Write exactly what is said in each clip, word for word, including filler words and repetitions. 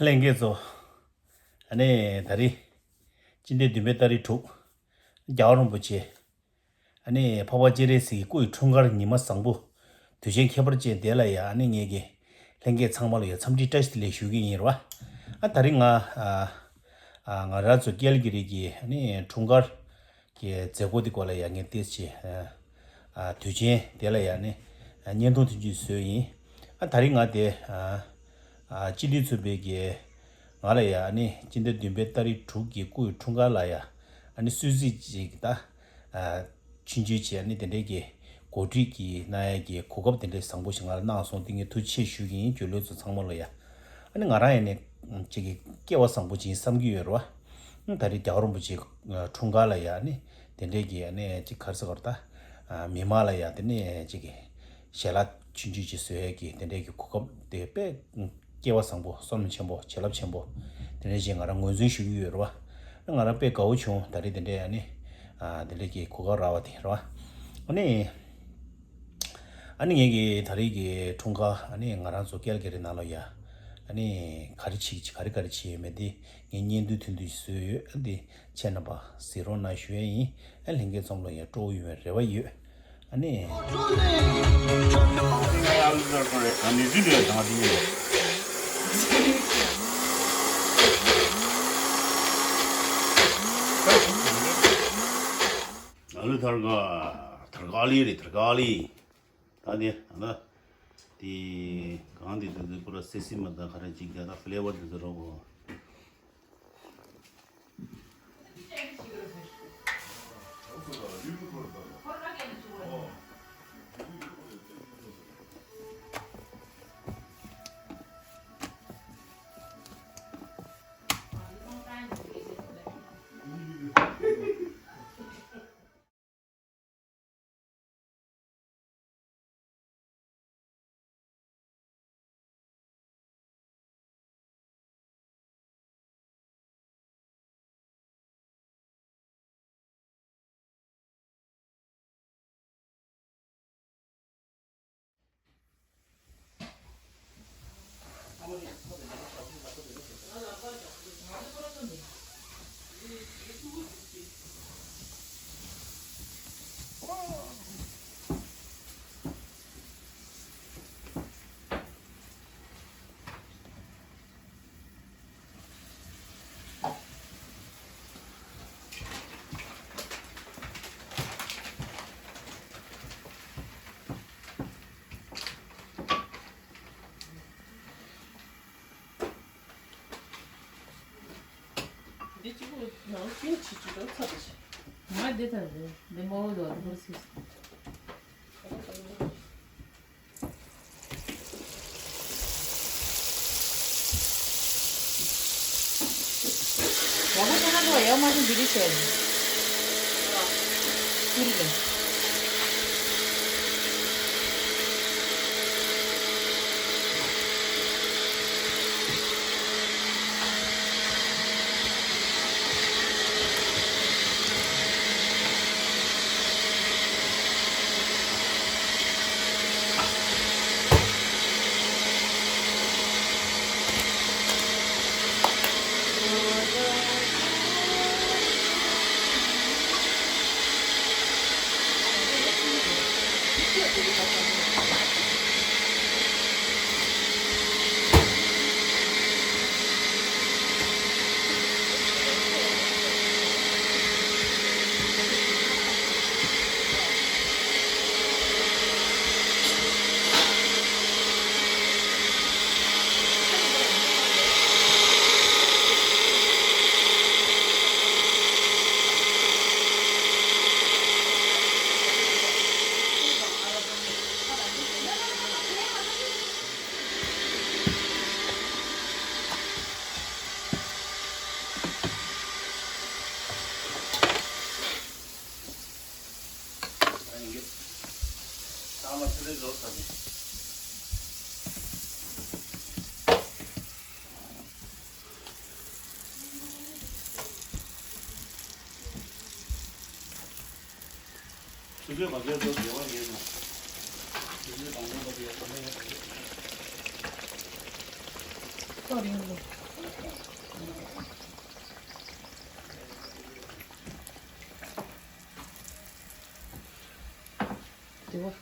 ལྷན་རྒྱས་ཚོ། ཨ་ནི་ད་རེས་སྤྱི་ཟླ་བདུན་པའི་ཏ་རིག་དྲུག་རྒྱལ་བ་རིན་པོ་ཆེ། ཨ་ནི་འཕགས་པ་སྤྱན་རས་གཟིགས་ཀྱི་སྐུ་ཡི་འཁྲུངས་སྐར་ཉི་མ་བཟང་པོ། དུས་ཆེན་ཁྱད་པར་ཅན་དེ་ལ་ཡ་ཨ་ནི་ངེད་ཀྱི་ལྷན་རྒྱས་ཚང་མ་ལ་ཡ་འཚམས་འདྲི་བཀྲ་ཤིས་བདེ་ལེགས་ཞུ་གི་ཡིན་རོ། ཨ་ད་རེས་ང་ཨ་ཨ་ང་རང་ཚོ་ཀལ་གི་རི་གི་ཨ་ནི་འཁྲུངས་སྐར་གི་མཛད་སྒོ་དེ་སྐོར་ལ་ཡ་ངས་ཏོག་ཙམ་ཨ་ཨ་དུས་ཆེན་དེ་ལ་ཡ་ནི་ཨ་བརྙན་ཐུང་ཐུང་ཅིག་བཟོས་ཡིན། ཨ་ད་རེས་ང་དེ་ཨ་ཨ་སྤྱི་འཐུས་ཚོགས་པའི་གི་ང་ལ་ཡ་ཨ་ནི་སྤྱི་ཟླ་བདུན་པའི་ཏ་རིག་དྲུག་གི་སྐུ་ཡི་འཁྲུངས་སྐར་ལ་ཡ་ཨ་ནི་གསོལ་ཚིགས་ཅིག་ད་ཨ་ཆུང་ཆུང་བྱས་ཨ་ནི་དེ་འདྲའི་གི་གོ་སྒྲིག་གི་གནང་ཡ་གི་གོ་སྐབས་དེ་འདྲའི་བཟང་པོ་ཞིག་ང་ལ་གནང་སོང་། དེ་ངས་ཐུགས་རྗེ་ཆེ་ཞུ་གི་ཡིན། རྒྱུས་ལོན་ཚོ་ཚང་མ་ལ་ཡ། ཨ་ནི་ང་རང་ཡ་ནི་ཅིག་གི་སྐལ་བ་བཟང་པོ་ཅིག་བསམ་གྱི་ཡོད་རེད་བ། ཨ་ད་རེས་རྒྱལ་བ་རིན་པོ་ཆེ་འཁྲུངས་སྐར་ལ་ཡ་ཨ་ནི་དེ་འདྲའི་གི་ཨ་ནི་ཅིག་ག་རེ་ཟེར་དགོས་རེད་ད། མི་མང་ལ་ཡ་དེ་ནས་ཅིག་གི་ཞལ་ལག་ཆུང་ཆུང་ཅིག་བཟོ་ཡས་ཀྱི་དེ་འདྲའི་གི་གོ་སྐབས་དེ་དཔེ་སྐལ་བ་བཟང་པོ་བསོད་ནམས་ཆེན་པོ་བྱིན་རླབས་ཆེན་པོ་དེ་འདྲའི་ཅིག་ང་རང་ངོས་འཛིན་ཞུ་གི་ཡོད་རེད་བ། ང་རང་དཔེ་དགའ་བོ་བྱུང་། ད་རེས་དེ་འདྲའི་ཨ་ནི་ཨ་དེ་འདྲའི་གི་གོ་སྐབས་རག་པ་དེ་རེད་བ། ཨ་ནི་ཨ་ནི་ངེད་ཀྱི་ད་རེས་ཀྱི་འཁྲུངས་སྐར་ཨ་ནི་ང་རང་ཚོ་ཀལ་གི་རི་ནང་ལ་ཡ་ཨ་ནི་ག་རེ་བྱེད་ག་རེ་ག་རེ་བྱེད་ཡོད་མེད་དེ་ངས་བརྙན་ཐུང་ཐུང་ཐུང་ཞིག་བཟོས་ཡོད། ཨ་འདི་ཁྱེད་རྣམ་པ་གཟིགས་རོགས་གནང་ཞུ་ཡས་ཡིན། ཨ་ལྷན་རྒྱས་ཚང་མ་ལ་ཡང་སྤྲོ་བོ་ཡོང་བའི་རེ་བ་ཡོད། ཨ་ནི། ཨ་ལུ་ཐར་ག་ཐར་ག་ལི་རེད། ཐར་ག་ལི། ད་དེ་ད་ད་དེ་གང་དེ་དེ་ཚོ་པུ་ར་སི་སི་མ་ད་ག་རེ་ཅིག་དེ་ད་ཕི་ལེ་ཝར་དེ་ཚོ་རོ་གོ། འདི་གཅིག་པུ་ནང་ཀིན་ཆི་ཆི་དང་ཚ་པོ་ཆི། ང་འདི་དང་འདི་འདི་མོ་བོ་དང་འདི་མོ་སིས། ང་ཁོ་ཚང་མ་ཡག་མ་བྱུང་འདི་རིགས་བྱས། ཀུ་རེ་རེད། ཆུ་ཚོད་གང་ཚོད་ཚོད་བདེ་བ་ཡོད་ན། ཆུ་ཚོད་གང་ཚོད་ཚོད་བདེ་བ་ཡོད་ན། ཚོད་ཡོད་ན། དེ་བ།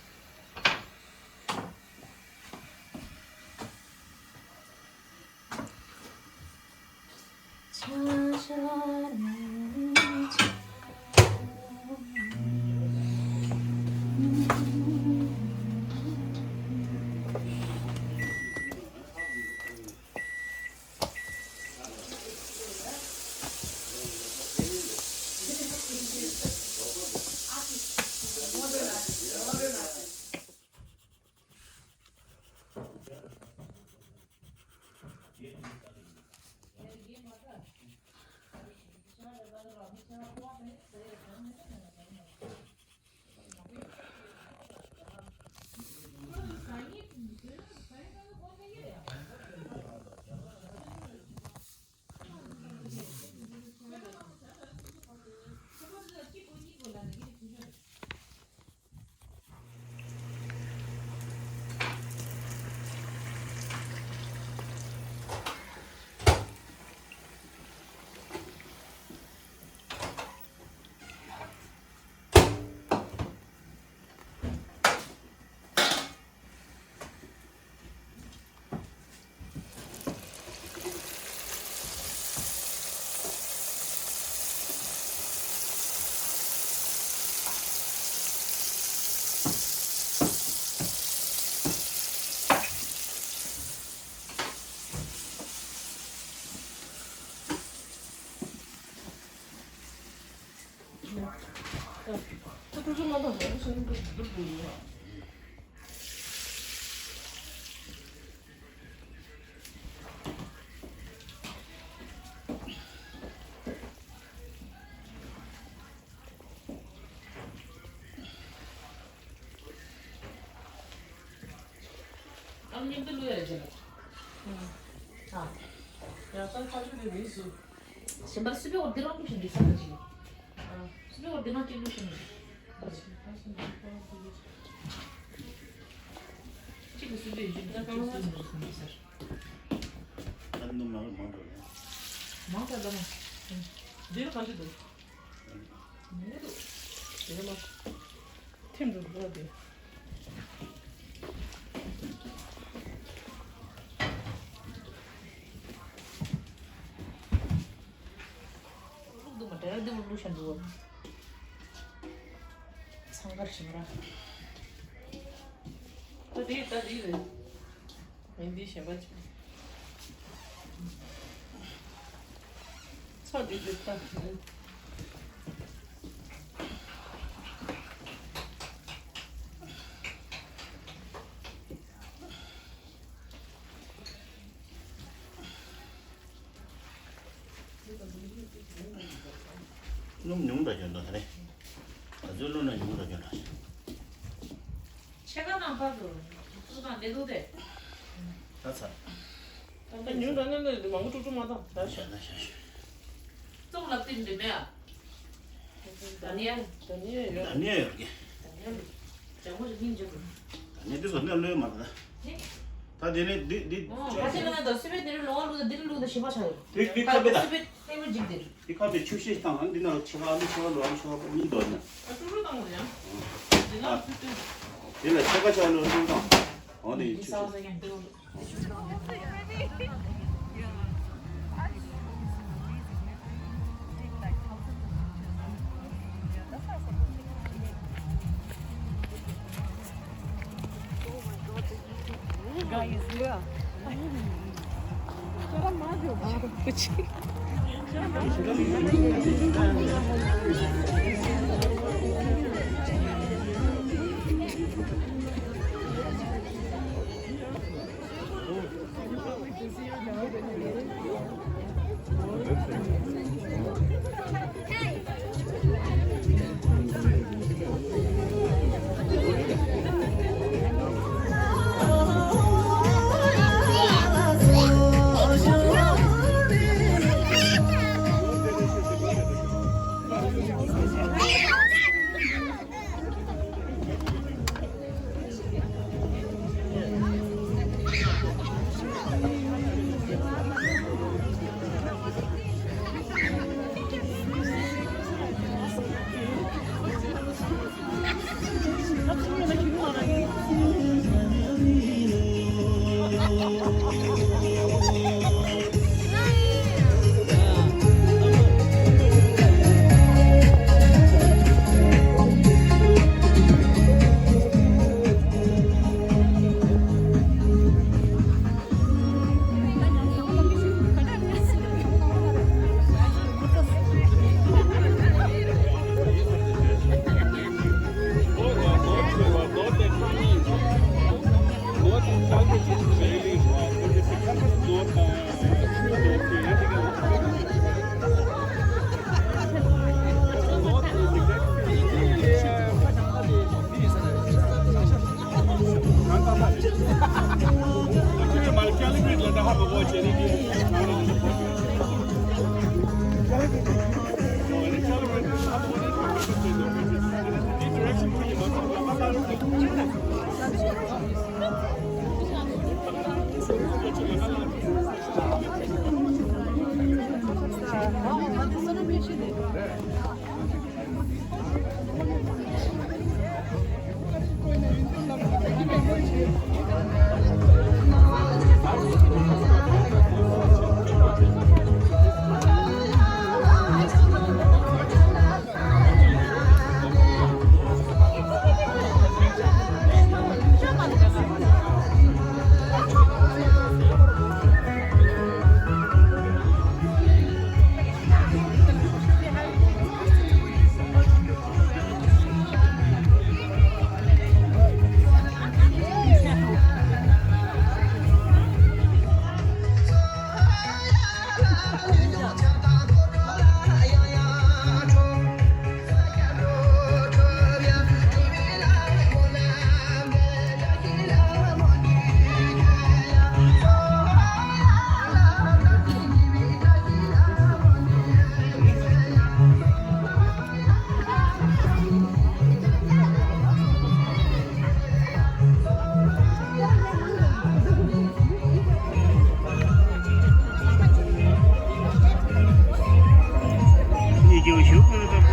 ཨ་མཉམ་དུ་བླུགས་ཡ་རེད་ཅེ་ལ། ཨ། ཡང་སང་ཁ་ཆུ་དེ་མི་སུ། གཞན་པ་སུ་པའི་འོ་འདི་རང་བླུགས་ཤིང་འདི་སུ་ལ་ཅི། ཨ། སུ་པའི་འོ་འདི་རང་གཅིག་བླུགས་ཤིང་འདི། གཅིག་གི་སུ་པའི་ཡུལ་ཅིག་གཅིག་སུ་པའི་ཡུལ་ཟེར། ཨ་ནི་མང་མང་དྲགས་ནས། མང་དྲགས་ད་མ། འདི་ལ་གང་ཅི་འདུག་མི་འདུག་དེ་མ། ཐིམ་རུ་འགྲོ་དེ། བླུགས་འདུག་མ་དྲ་ར་འདི་བླུགས་བཞག་འདུག་ཚང་ཁར་ཞིམ་ར། ད་དེ་ད་དེ་རེད། ཡིན་འདི་གཞན་པ་ཅིག་ཚོ་འདི་འདི་ལྟ། སྣུམ་ཉུང་དྲགས་ཀྱི་འདུག་ད་རེད། ད་ཚོད་བླུགས་ན་ཉུང་དྲགས་ཀྱི་འདུག་ཕྱེད་ཀ་ནང་བར་དུ་བཙུགས་དང་བདེ་འདུག་སྟེ། ད་ཚར། ད་ཉུང་དྲགས་ན་ནི་མང་པོ་དཀྲུག་དཀྲུག་མ་བཏང་ད་ཤ། ཤ་ཤ་ཤ། བཙོང་ལབ་དེ་འདྲ་མེད་ཨ། ད་ནི་ཡ། ད་ནི་ཡ་ཡོད། ད་ནི་ཡ་ཡོད་ཀྱི། ད་ནི་ཡ་ལུ། ལྗང་མོ་ཞིག་སྙིང་རྗེ་དགོས། ད་ནི་འདི་ཚོ་ནི་ལོས་མ་རེད་ད། ནི། ད་དེ་ནས་འདི་འདི། ཨོ་ཁ་ཤས་ལ་ན་ད་སི་པེ་འདི་རུ་ལོང་བ་ལུ་ད་འདི་རུ་ལུ་ད་ཞིམ་པ་ཆགས་ཡོད། དེ་དེ་ཁ་པེ་ད། སི་པེ་ལྟེ་མོ་འཇིག་དེ། དེ་ཁ་པེ་ཆུ་ཤས་བཏང་ཨ་འདི་ན་ཆུ་ཁ་ཨ་འདི་ཆུ་ཁ་ལོ་ཨ་ཆུ་ཁ་པེ་གཉིས་འདོད་ན། ཨ་ཀྲུ་ཀྲུ་བཏང་བ་ཡང་། འདི་ན་ཨ་ཆུ་ཏེ། དེ་ལ་ཆ་ཀ་ཆ་ལོ་ཀྲུ་བཏང་། འོ་དེ་ཆུ་ཤས། གཉིས་ཀྱང་བཞུགས་དགོས་ལ།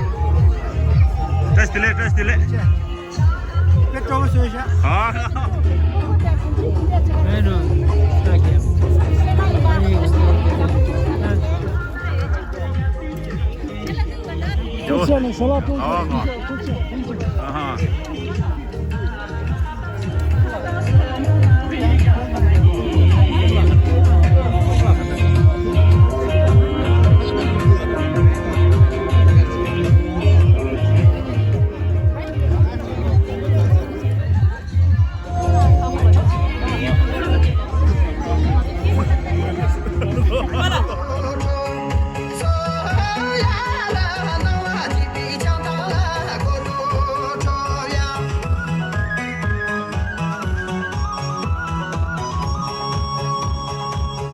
བཀྲ་ཤིས་བདེ་ལེགས། བཀྲ་ཤིས་བདེ་ལེགས། དཔེ་སྤྲོ་པོ་བཟོས་ཤག་ཨ། ཡོ། ཨ།